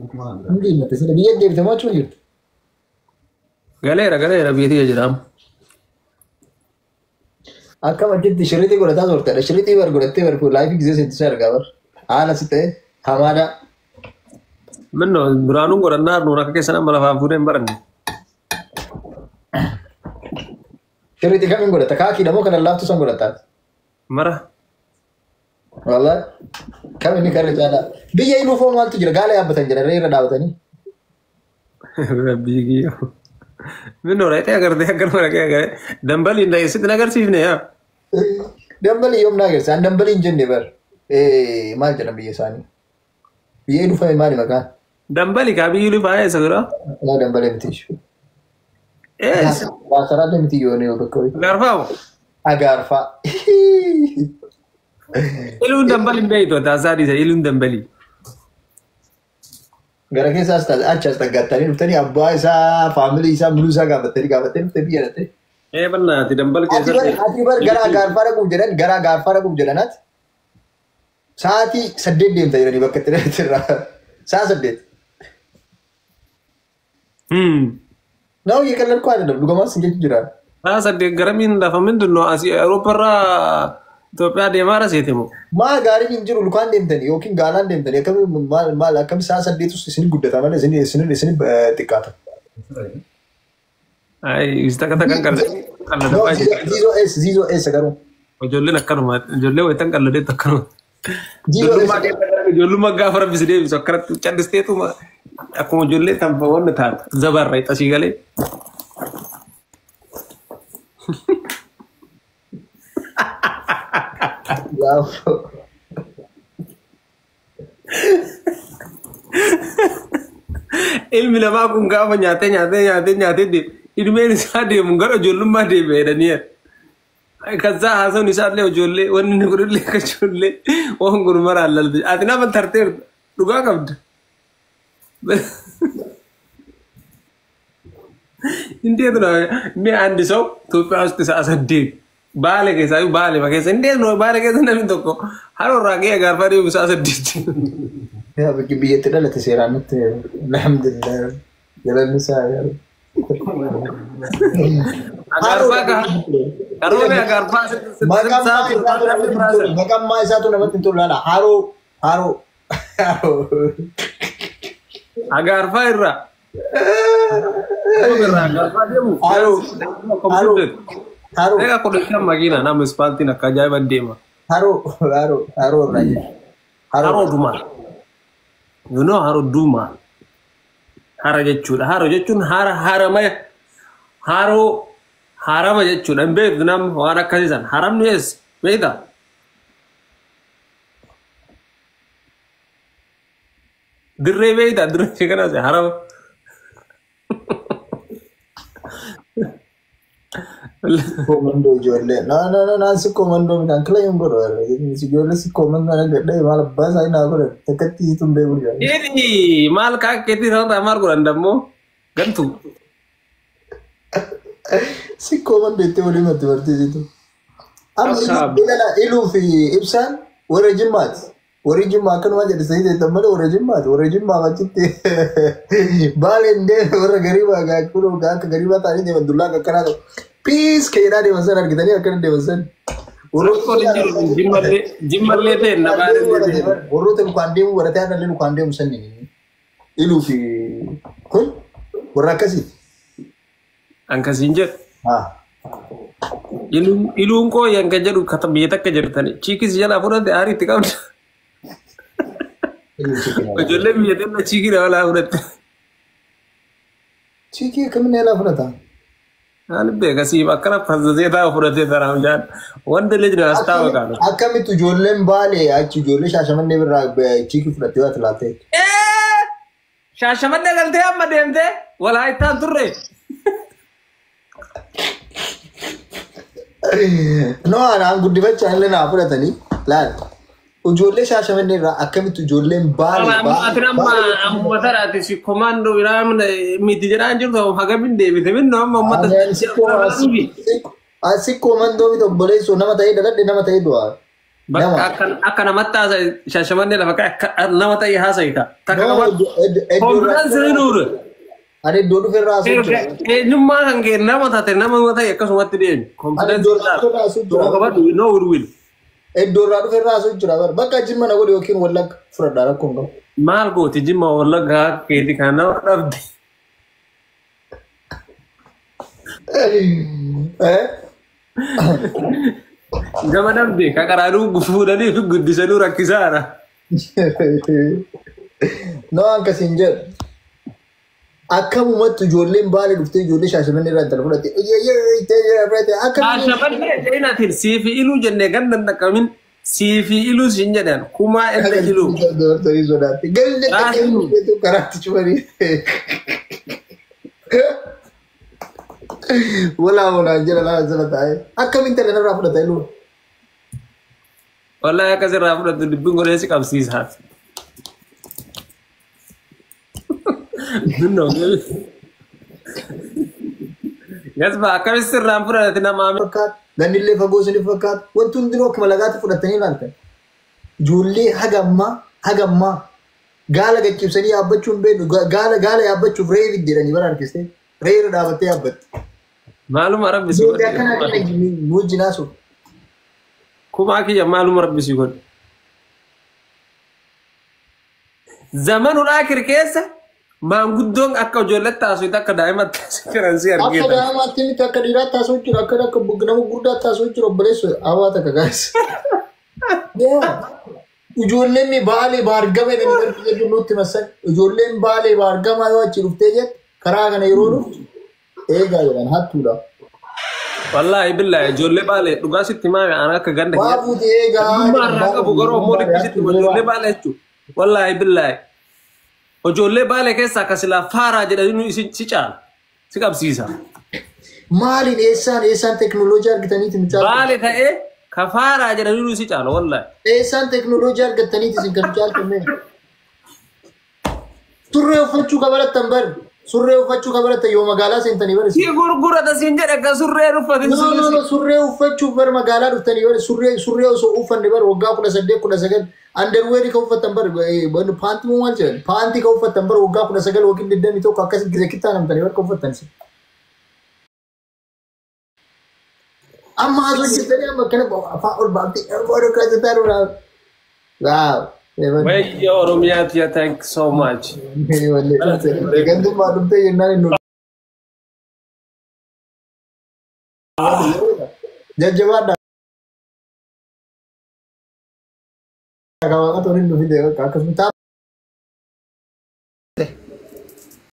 Hundi himatte sila biyya deebite moo achuma jirtu? Galeera galeera biyya tiyya jedhama. Akkam achitti shirriitii godhataa turtedha. Shirriitii bar godhattee bar laayifii gisee seentu argaa bar. Haala si ta'e hamaadha. Minno duraanuun godhannaa nuun akka keessan amma lafaan fuudhee hin baranne. Shirriitii kamiin godhatta? Kaakiidha moo kan lallaaftu san godhatta? Mara. Wallahi kam inni karra caalaa. Biyya iluu foo maaltu jira? Gaala yaabbatan jira irra dhaabatanii. Rabbii kiyya. Minno dhaqxee agartee akkanuma dhaqee agartee dambaliin dhaqee sitti hin agarsiifne yaa. Dambalii yoom naa agarsiisa? An dambalii hin jenne bar. Maal jedhan biyya isaanii? Biyya iluu fa'aa maali maqaan? Dambali kaa biyyi iluu fa'aa eessa bira? Laa dambalee miti iyyuu. Eessa? Gaasaraallee miti iyyuu yoo bakka wayii. Gaarfaamu. Agaarfaa. Iluun dambali hin beektu taasaa dhiisa iluun dambalii. Gara keessaas taate achi as dhaggattanii dhuftanii abbaa isaa faamilii isaa muluu isaa gaafattanii gaafattanii dhuftee biyya dhatte. Ee bannaati dambal Ati bar keessatti. ati bar gara agaarfaa dhaquuf jedhan gara agaarfaa dhaquuf jedhan ati sa'aatii 8 deemta jedhanii bakka itti dhalte irraa sa'a 8. Naa እየቀለድኩ አይደለም dhugumaan sin jechuu jira. Sa'a 8 garamiin lafa mindunno asii Awurooppaarraa Itoophiyaa deemaa raseeti moo? Maa gaariin hin jiru lukaan deemtanii yookiin gaalaan deemtanii akkami maal maal akkami sa'a 8 isin guddata malee isin isin isin xiqqaata. Ay takka takkan qalladafaa jira. Ziizoo eessa ziizoo eessa garuu? Ijoolleen akkanuma ijoollee wayitan qalladeetu akkanuma. Ziizoo Ijoollummaa eessa? keessa ijoollummaa gaafa rabbi si deebisu akkanatti callisteetuma akkuma ijoollee tan wanni taata zabarra xasii galee. Ilmi namaa kun gaafa nyaatee nyaatee nyaatee nyaatee deemu ilmeen isaa deemu gara ijoollummaa deebi'e jedhanii. Kaza haasawni isaallee ijoollee wanni inni godhullee akka ijoollee waan kun maraan lalbe. Ati nama tarteerta dhugaa qabda. እንዴት ነው እኔ አንድ ሰው ኢትዮጵያ ውስጥ ሰዓ 8 ባሌ keessa ባሌ keessa እንዴት ነው ባሌ keessa namni tokko haroo irraa ga'ee gaarfaa deemu sa'a 8. Yaa bakki biyyatti dhalate seeraan nutti alhamdulillah galanni isaa yaa Agaarfaa ka karoorri agaarfaa Maqammaa isaatu namatti hin tolu laala. Haroo haroo haroo. Agaarfaa irraa. Irraa agaarfaa deemu. Haroo haroo haroo Egaa 15 makiina nama ispaaltiin akka ajaa'iban deema. Haroo haroo haroo irraa jedha. Haroo Haroo dumaa. You know haroo dumaa. Hara jechuudha. Haroo jechuun hara haramaya. Haroo harama jechuudha. Hin beektu namni waan akkasii sana. Haramni eessa? Beektaa? Dirree beektaa? Dirree ishee kanas harama. Komandoo ijoollee. Na na na naan si komandoo midhaan kila hin godhu. Ijoollee si komandoo na gadhee maal abbaa isaa naa godhan takkatti situ hin beeku jedhan. Inni maal kaakkeetti sanarraa maal godhan dammoo? Gantu. Si komandoo itti walii matti barsiisitu. Amma Akka ilala iluu fi ibsaan warra jimmaati. Warri jimmaa akkanuma jedhe sanii ta'e malee warra jimmaati. Warra jimmaa achitti baaleen deeme warra gariibaa kunoo akka gariibaa ta'anii deeman dullaa akkanaa ta'u. Piis keedhaa deeman san argitanii akkana deeman san. Rakkoon hin jiru jimmallee jimmallee ta'e na baalellee ta'e. Warroota lukaan deemu baratee har'allee lukaan deemu san iluu fi kun warra akkasii. Akkasiin jedhu. Iluun koo yanka jedhu biyya takka jirtani. Chiikis jalaa fudhate aarii itti qabda. Ijoollee biyya teenya chiikii dabalaa fudhatte. Chiikii akkamiin eelaa fudhata? Ani beeka siif akkana fazzazee taa'u fudhatee taraam jaan. Wanda illee jira as taa'u qaala. Akkamitti ijoolleen baalee achi ijoollee shaashamannee birraa chiikii fudhattee waa tilaattee. Shaashamannee galtee amma deemtee walaa ittaan turre. No anaan guddifachaa illee naa fudhatanii laal. Ijoollee shaashamannee irraa akkamitti ijoolleen baalee Ati amma amma taraati si komaandoo biraa miti jedhaan jirtu hagamin deebite minnu amma uummata. Sikkoo mandoo miti obboleessoo nama ta'ee dhaladhe nama ta'ee du'a. Bakka akka namatti haasa'e Shaashamannee lafa akka nama ta'e haasa'e ka. Takka qabadhu. Konfidaansii ni nuure. Ani iddoo dhufe irraa haasa'u jira. Eenyummaa kan kee nama taate nama ta'e akkasumatti deemi. Ani iddoo irraa haasa'u jira. Qabadhu no will. Iddoo irraa dhufe irraa haasa'u jira. Bakka Jimma na godhe yookiin Wallagga fudhadhaa rakkoo hin qabu. Maal gooti Jimma Wallagga akka keeti kan nama dhabde. Gama dhabde ka qaraanuu fuudhanii fi guddisanuu rakkisaadha. No akkasiin jedhu. Akkamumatti ijoolleen Baalee dhuftee ijoollee Shaashamannee irraa intala fudhatte. Shaashamannee seenaatiin siifi iluu jennee ganda hin dhaqqabin siifi iluu siin jedhan kumaa edda iluu. Dubartoonni sodaatte. Galli dhaqqabin karaatti cufanii. Walaa walaa jala laa jala taa'ee. Akkamiin intala irraa fudhata iluu? Wallahi akkas irraa fudhatu dubbiin godhee si qabsiisa. Gasba akkamitti irraan fudhate nama fakkaata. Gannillee fagoo isiniif fakkaata. Wanti hundinuu akkuma lagaatti fudhatanii ilaaltan. Ijoollee haga ammaa gaala gaccibsanii yaabbachuu hin beeknu. Gaala yaabbachuuf re'ee fiddeedhanii bara harkistee. Re'ee irra dhaabattee yaabbatti. Maaluma rabbi si godhe. Akkana akkana nu wajjin haasa'u. Kumaa kiyya maaluma rabbi si godhe. Zamanul akir keessa maanguddoon akka ijoolletti haasofte akka daa'imatti haasofte si argeeta. Akka daa'imaatti miti akka dhiiraatti haasofuu jira akka nama guddaatti haasofuu jira obboleessa hawaa takka gaas. Ijoolleen Baalee baargama jedhanii barsiisa nutti massan. Ijoolleen Baalee baargama yoo achi dhuftee jette karaa kana yeroo dhuftu eegaa jedhan hattuudha. Wallaahi billaahi ijoollee Baalee dhugaa sitti maame ana akka ganda Waa fuute eegaa. Dhugummaa irraa qabu garuu ammoo likkisitti ijoollee Baalee jechuudha. Wallaahi billaahi. Ijoollee Baalee keessaa akka silaa faaraa jedhanii isin si caala. Si qabsiisa. Maaliin eessaan teknooloojii argataniiti mucaa? Baalee ta'ee ka faaraa jedhanii si caala wallaahi. Eessaan teknooloojii argataniiti isin kan caaltu mee? Surree uffachuu kabarattan bari. Surree uffachuu kabarattan yoo magaalaa seentanii bari. Si gurgurata siin jedhe akka surree uffatin. No surree uffachuuf bari magaalaa dhuftanii bari surree osoo uffanne bari waggaa 18 19 underwear ka uffatan bari paantii moo maal jedhan paantii ka uffatan bari waggaa 19 yookiin 21 akkas gise kittaa namtanii bari ka uffatan. Amma haasoo jirtanii amma akkana afaan ol baaftee warra kaasitaa dura. Waaw. Wayyo Oromiyaa tiya thank you so much. Gandummaa dhuftee jennaan inni jajjabaadha. Waaqatu waliin nu fide akkasuma.